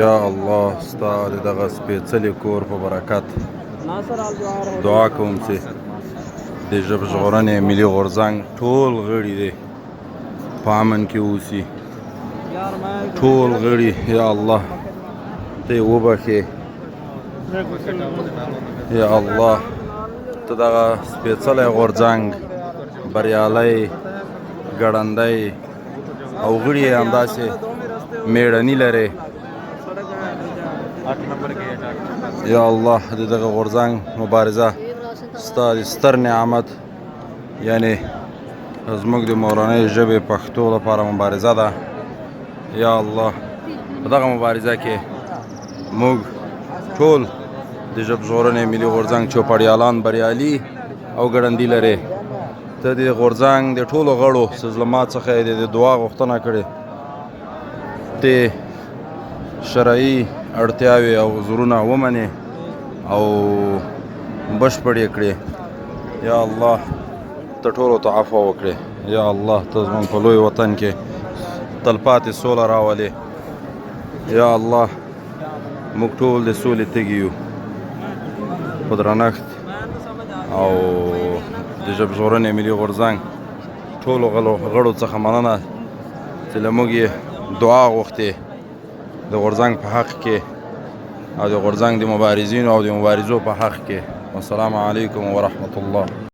یا الله، ستا د دغه سپېڅلي کور په برکت دعا کوم چې د ژب ژغورنې ملي غورځنګ ټول غړي دې په امن کې اوسي. ټول غړي یا الله ته یې وبخښې. یا الله، ته دغه سپېڅلی غورځنګ بریالی، ګړندی او غړي یې همداسې میړني لرې. یا الله، د دغه غورځنګ مبارزه ستا د ستر نعمت، یعنی زموږ د مورنۍ ژبې پښتو لپاره مبارزه ده. یا الله، په دغه مبارزه کې موږ ټول د ژب ژغورنې ملي غورځنګ چوپړیالان بریالي او ګړندي لرې. ته د غورځنګ د ټولو غړو چې له ما څخه یې د دعا غوښتنه کړې، ته شرعي اړتیاوې او عذرونه ومنې او بشپړ یې کړې. یا الله، ته ټولو ته عفوه وکړې. یا الله، ته زموږ په لوی وطن کې تلپاتې سوله راولې. یا الله، موږ ټول د سولې تږي یو. په درنښت او د ژب ژغورنې ملي غورځنګ ټولو غړو څخه مننه چې له موږ یې دعا غوښتې د غورځنګ په حق کې او د غورځنګ د مبارزینو او د مبارزو په حق کې. والسلام علیکم ورحمت الله.